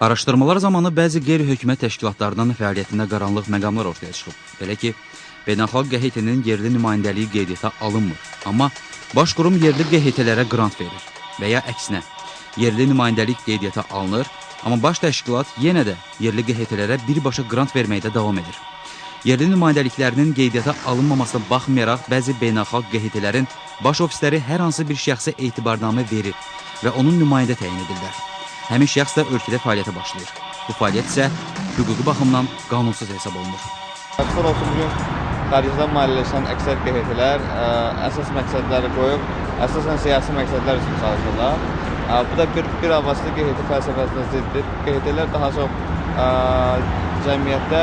Araşdırmalar zamanı bəzi qeyri-hökumət təşkilatlarının fəaliyyətində qaranlıq məqamlar ortaya çıxıb. Belə ki, beynəlxalq QHT-nin yerli nümayəndəliyi qeydiyyata alınmır, amma baş qurum yerli QHT-lərə qrant verir və ya əksinə, yerli nümayəndəlik qeydiyyata alınır, amma baş təşkilat yenə də yerli QHT-lərə birbaşa qrant verməkdə davam edir. Yerli nümayəndəliklərinin qeydiyyata alınmamasına baxmayaraq bəzi beynəlxalq QHT-lərin baş ofisləri hər hansı bir şəxsə etibarnamə verir və onun nümayəndə təyin edirlər. Həmin şəxs də ölkədə fəaliyyətə başlayır. Bu fəaliyyət isə hüquqi baxımdan qanunsuz hesab olunur. Əksər olsun, bugün xaricdən maliyyələşən əksər QHT-lər əsas məqsədləri qoyub, əsasən siyasi məqsədlər üçün çalışırlar. Bu da bir avaslı QHT fəlsəfəsinə ziddir. QHT-lər daha çox cəmiyyətdə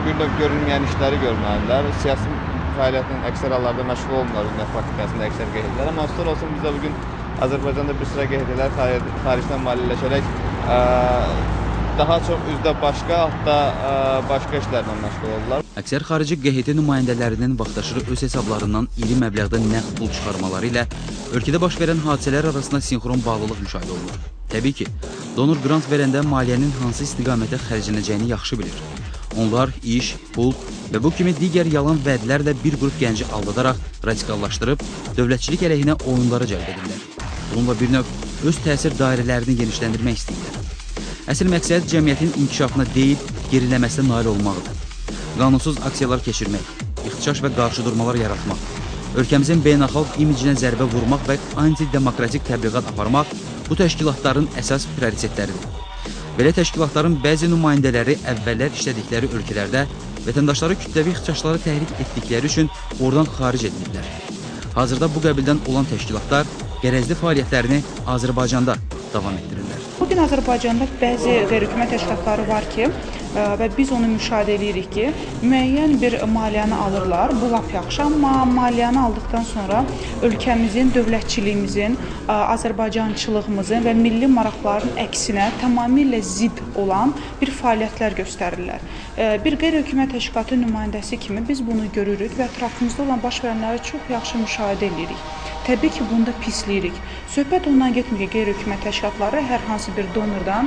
bir növ görünməyən işləri görməlidirlər. Siyasi fəaliyyətlə əksər hallarda məşğul olmurlar ümumiyyət praktikasında əksər QHT-lər. Amma əfsuslar olsun, bizdə bugün Azərbaycanda bir sıra QHT-lər xaricdən maliyyələşərək daha çox üzdə başqa, hatta başqa işlərlə məşğul olurlar. Əksər xarici QHT nümayəndələrinin vaxtaşırı öz hesablarından iri məbləğdə nəqd pul çıxarmaları ilə ölkədə baş verən hadisələr arasında sinxron bağlılıq müşahidə olunur. Təbii ki, donor qrant verəndə maliyyənin hansı istiqamətə xərclənəcəyini yaxşı bilir. Onlar iş, pul və bu kimi digər yalan vədlərlə bir qrup gənci aldadaraq radikallaşdırıb dövlətçilik əleyhinə oyunlara cəlb edirlər. Bununla bir növ öz təsir dairələrini genişləndirmək istəyirlər. Əsl məqsəd cəmiyyətin inkişafına deyil, geriləməsinə nail olmaqdır. Qanunsuz aksiyalar keçirmək, ixtişaş və qarşıdurmalar yaratmaq, ölkəmizin beynəlxalq imicinə zərbə vurmaq və antidemokratik təbliğat aparmaq bu təşkilatların əsas prioritetləridir. Belə təşkilatların bəzi nümayəndələri əvvəllər işlədikləri ölkələrdə vətəndaşları kütləvi ixtişaşları təhrik etdikləri üçün oradan xaric ediliblər. Hazırda bu qəbildən olan təşkilatlar qərəzli fəaliyyətlərini Azərbaycanda davam etdirirlər. Bugün Azərbaycanda bəzi qeyri-hökumət təşkilatları var ki, və biz onu müşahidə edirik ki, müəyyən bir maliyyəni alırlar, bu lap yaxşı, amma maliyyəni aldıqdan sonra ölkəmizin, dövlətçiliyimizin, azərbaycançılığımızın və milli maraqların əksinə tamamilə zidd olan bir fəaliyyətlər göstərirlər. Bir qeyri-hökumət təşkilatı nümayəndəsi kimi biz bunu görürük və ətrafımızda olan baş verənləri çox yaxşı müşahidə edirik. Təbii ki, bunu da pisləyirik. Söhbət ondan getmir ki, qeyri-hökumət təşkilatları hər hansı bir donordan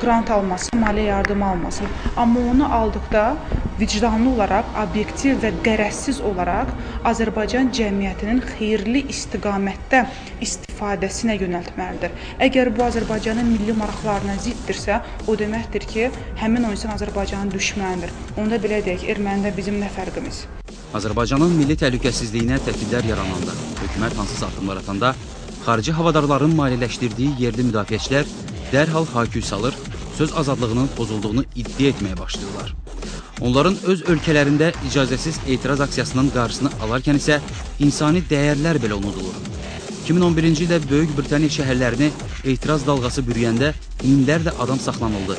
qrant almasın, maliyyə yardımı almasın. Amma onu aldıqda vicdanlı olaraq, obyektiv və qərəzsiz olaraq Azərbaycan cəmiyyətinin xeyirli istiqamətdə istifadəsinə yönəltməlidir. Əgər bu Azərbaycanın milli maraqlarına ziddirsə, o deməkdir ki, həmin o insan Azərbaycanın düşmənidir. Onda belə deyək, ermənidə bizim nə fərqimiz? Azərbaycanın milli təhlükəsizliyinə təhdidlər yarananda, hökumət hansısa addımlar atanda, xarici havadarların maliyyələşdirdiyi yerli müdafiəçilər dərhal haküy salır, söz azadlığının pozulduğunu iddia etməyə başlayırlar. Onların öz ölkələrində icazəsiz etiraz aksiyasının qarşısını alarkən isə insani dəyərlər belə unudulur. 2011-ci ildə Böyük Britaniya şəhərlərini etiraz dalğası bürüyəndə minlərlə adam saxlanıldı.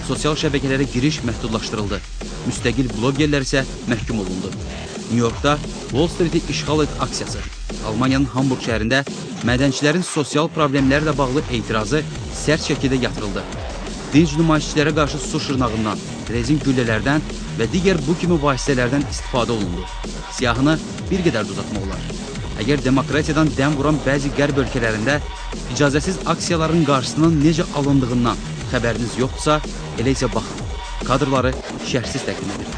Sosial şəbəkələrə giriş məhdudlaşdırıldı. Müstəqil blogerlər isə məhkum olundu. New Yorkda Wall Street-i işğal et aksiyası, Almaniyanın Hamburg şəhərində mədənçilərin sosial problemlərlə bağlı etirazı sərt şəkildə yatırıldı. Dinc nümayişçilərə qarşı su şırnağından, rezin güllələrdən və digər bu kimi vasitələrdən istifadə olundu. Siyahını bir qədər də uzatmaq olar. Əgər demokratiyadan dəm vuran bəzi qərb ölkələrində icazəsiz aksiyaların qarşısının necə alındığından xəbəriniz yoxdursa, elə isə baxın. Kadrları şərhsiz təqdim edir.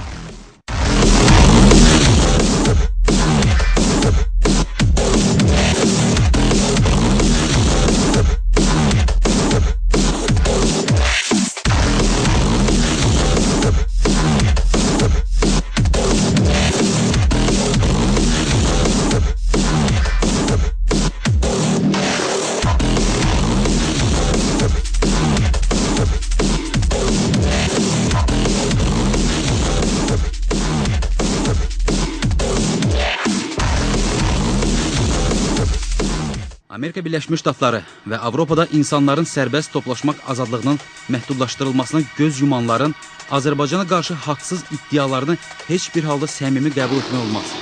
Amerika Birləşmiş Ştatları və Avropada insanların sərbəst toplaşmaq azadlığının məhdudlaşdırılmasına göz yumanların Azərbaycana qarşı haqsız iddialarını heç bir halda səmimi qəbul etmək olmaz.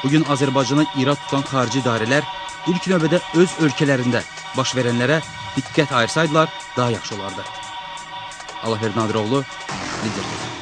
Bugün Azərbaycana irad tutan xarici idarələr ilk növbədə öz ölkələrində baş verənlərə diqqət ayırsaydılar daha yaxşı olardı. Allahverdi Nadiroğlu, Lider TV.